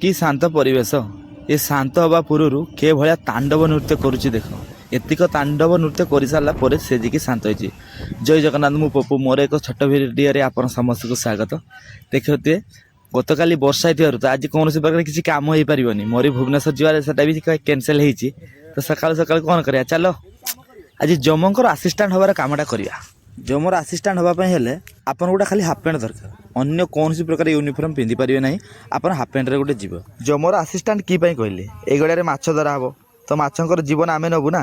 କି ଶାନ୍ତ ପରିବେଶ! ଏ ଶାନ୍ତ ହେବା ପୂର୍ବରୁ କେ ଭଳିଆ ତାଣ୍ଡବ ନୃତ୍ୟ କରୁଛି ଦେଖ। ଏତିକ ତାଣ୍ଡବ ନୃତ୍ୟ କରିସାରିଲା ପରେ ସେ ଯାଇକି ଶାନ୍ତ ହେଇଛି। ଜୟ ଜଗନ୍ନାଥ। ମୁଁ ପପୁ। ମୋର ଏକ ଛୋଟ ଭିଡ଼ିଓରେ ଆପଣ ସମସ୍ତଙ୍କୁ ସ୍ୱାଗତ। ଦେଖିଥିବେ, ଗତକାଲି ବର୍ଷା ହେଇଥିବାରୁ ତ ଆଜି କୌଣସି ପ୍ରକାର କିଛି କାମ ହେଇପାରିବନି। ମୋର ବି ଭୁବନେଶ୍ୱର ଯିବାରେ ସେଟା ବି କ୍ୟାନସେଲ୍ ହେଇଛି। ତ ସକାଳୁ ସକାଳୁ କ'ଣ କରିବା? ଚାଲ, ଆଜି ଯମଙ୍କର ଆସିଷ୍ଟାଣ୍ଟ ହେବାର କାମଟା କରିବା। ଯମର ଆସିଷ୍ଟାଣ୍ଟ ହେବା ପାଇଁ ହେଲେ ଆପଣ ଗୋଟେ ଖାଲି ହାଫ୍ ପ୍ୟାଣ୍ଟ ଦରକାର। ଅନ୍ୟ କୌଣସି ପ୍ରକାର ୟୁନିଫର୍ମ ପିନ୍ଧିପାରିବେ ନାହିଁ। ଆପଣ ହାଫ୍ ପ୍ୟାଣ୍ଟରେ ଗୋଟେ ଯିବ। ଯମର ଆସିଷ୍ଟାଣ୍ଟ କି ପାଇଁ କହିଲେ? ଏଇ ଗଡ଼ିଆରେ ମାଛ ଧରା ହେବ ତ ମାଛଙ୍କର ଜୀବନ ଆମେ ନେବୁ ନା।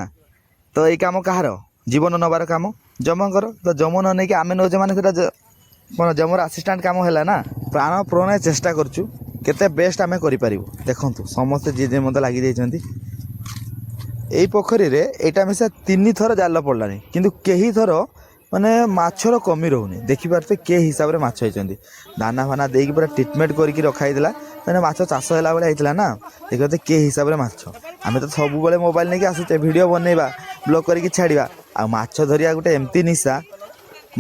ତ ଏଇ କାମ କାହାର? ଜୀବନ ନେବାର କାମ ଯମଙ୍କର। ତ ଯମ ନ ନେଇକି ଆମେ ନେଉଛେ, ମାନେ ସେଟା କ'ଣ ଯମର ଆସିଷ୍ଟାଣ୍ଟ କାମ ହେଲା ନା? ପ୍ରାଣ ପ୍ରଣୟ ଚେଷ୍ଟା କରୁଛୁ, କେତେ ବେଷ୍ଟ ଆମେ କରିପାରିବୁ। ଦେଖନ୍ତୁ, ସମସ୍ତେ ଯିଏ ଯିଏ ମୋତେ ଲାଗିଯାଇଛନ୍ତି। ଏଇ ପୋଖରୀରେ ଏଇଟା ମିଶା ତିନି ଥର ଜାଲ ପଡ଼ିଲାଣି, କିନ୍ତୁ କେହି ଥର ମାନେ ମାଛର କମି ରହୁନି। ଦେଖିପାରୁଥିବେ କେ ହିସାବରେ ମାଛ ହେଇଛନ୍ତି। ଦାନା ଫାନା ଦେଇକି ପୁରା ଟ୍ରିଟମେଣ୍ଟ କରିକି ରଖା ହେଇଥିଲା। ମାନେ ମାଛ ଚାଷ ହେଲା ଭଳିଆ ହେଇଥିଲା ନା। ଦେଖିପାରୁଥିବେ କେ ହିସାବରେ ମାଛ। ଆମେ ତ ସବୁବେଳେ ମୋବାଇଲ ନେଇକି ଆସୁଛେ, ଭିଡ଼ିଓ ବନେଇବା, ବ୍ଲଗ୍ କରିକି ଛାଡ଼ିବା। ଆଉ ମାଛ ଧରିବା ଗୋଟେ ଏମିତି ନିଶା।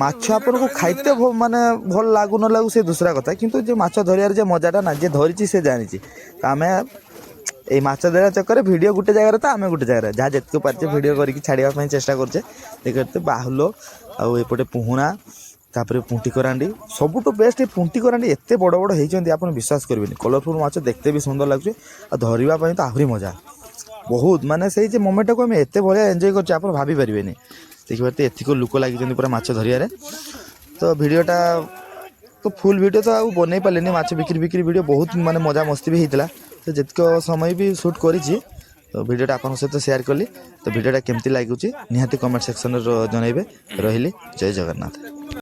ମାଛ ଆପଣଙ୍କୁ ଖାଇତେ ମାନେ ଭଲ ଲାଗୁ ନ ଲାଗୁ ସେ ଦୁସରା କଥା, କିନ୍ତୁ ଯେ ମାଛ ଧରିବାର ଯେ ମଜାଟା ନା, ଯିଏ ଧରିଛି ସେ ଜାଣିଛି। ତ ଆମେ ଏଇ ମାଛ ଧରିବା ଚକ୍କରରେ ଭିଡ଼ିଓ ଗୋଟେ ଜାଗାରେ ତ ଆମେ ଗୋଟେ ଜାଗାରେ ଯାହା ଯେତିକି ପାରୁଛେ ଭିଡ଼ିଓ କରିକି ଛାଡ଼ିବା ପାଇଁ ଚେଷ୍ଟା କରୁଛେ। ଦେଖିପାରୁଥିବେ, ବାହୁଲ ଆଉ ଏପଟେ ପୁହୁଣା, ତାପରେ ପୁଣ୍ଟି କରାଣ୍ଡି। ସବୁଠୁ ବେଷ୍ଟ ଏ ପୁଣ୍ଟି କରାଣ୍ଡି ଏତେ ବଡ଼ ବଡ଼ ହେଇଛନ୍ତି, ଆପଣ ବିଶ୍ୱାସ କରିବେନି। କଲରଫୁଲ୍ ମାଛ, ଦେଖିତେ ବି ସୁନ୍ଦର ଲାଗୁଛି ଆଉ ଧରିବା ପାଇଁ ତ ଆହୁରି ମଜା ବହୁତ। ମାନେ ସେଇ ଯେ ମୋମେଣ୍ଟଟାକୁ ଆମେ ଏତେ ବଢ଼ିଆ ଏନ୍ଜୟ କରୁଛେ, ଆପଣ ଭାବି ପାରିବେନି। ଦେଖିପାରୁଥିବେ, ଏତିକ ଲୋକ ଲାଗିଛନ୍ତି ପୁରା ମାଛ ଧରିବାରେ। ତ ଭିଡ଼ିଓଟା ତ ଫୁଲ୍ ଭିଡ଼ିଓ ତ ଆଉ ବନେଇ ପାରିଲିନି। ମାଛ ବିକ୍ରି ବିକ୍ରି ଭିଡ଼ିଓ ବହୁତ ମାନେ ମଜା ମସ୍ତି ବି ହେଇଥିଲା। ତ ଯେତିକ ସମୟ ବି ସୁଟ୍ କରିଛି, ତ ଭିଡ଼ିଓଟା ଆପଣଙ୍କ ସହିତ ସେୟାର କଲି। ତ ଭିଡ଼ିଓଟା କେମିତି ଲାଗୁଛି, ନିହାତି କମେଣ୍ଟ ସେକ୍ସନରେ ଜଣାଇବେ। ରହିଲି, ଜୟ ଜଗନ୍ନାଥ।